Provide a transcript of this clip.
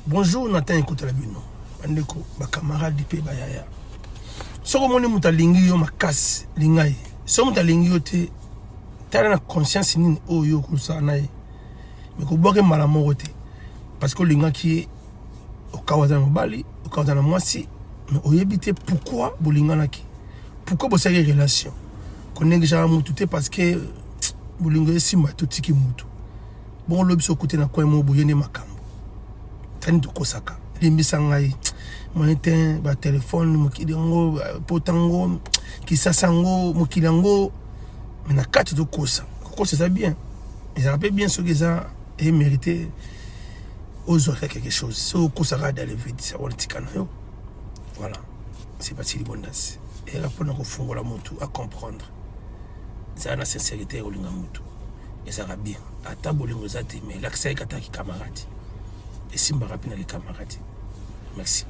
Bonjour Nathan ekotala bino bandeko bacamarade mpe bayaya. Soki omoni moto alingi yo makasi, linga ye. Soki moto alingi yo te, tala na conscience nini oyo yo okosala na ye. Me kobwaka mbala moko te parce que olingaki ye, okawa aza na mobali, okawa aza na mwasi, mais oyebi te pourquoi bolinganaki, pourquoi bosalaki relation. Konengisaka motu te parce que bolingo esimba totiki motu bongo lobi so okute na coin moko boye nde makambo tani tokosaka. Limbisa ngai moyen te, batelefone mokili yango, pota yango, kisasa yango, mokili yango, me na kati tokosa. Kokosa eza bien, ezalaka mpe bien soki eza emérité ozwaka quelque chose. Soki okosaka dans le vide, wana tika na yo. Voilà, c'est parti. Libondasi eyaka mpona kofungola motu acomprendre. Ezala na sincérité ya kolinga motu, ezalaka bien. Ata bolingo eza te, mais elakisa ye kata kikamarade, esimbaka mpe na kikamarade. Merci.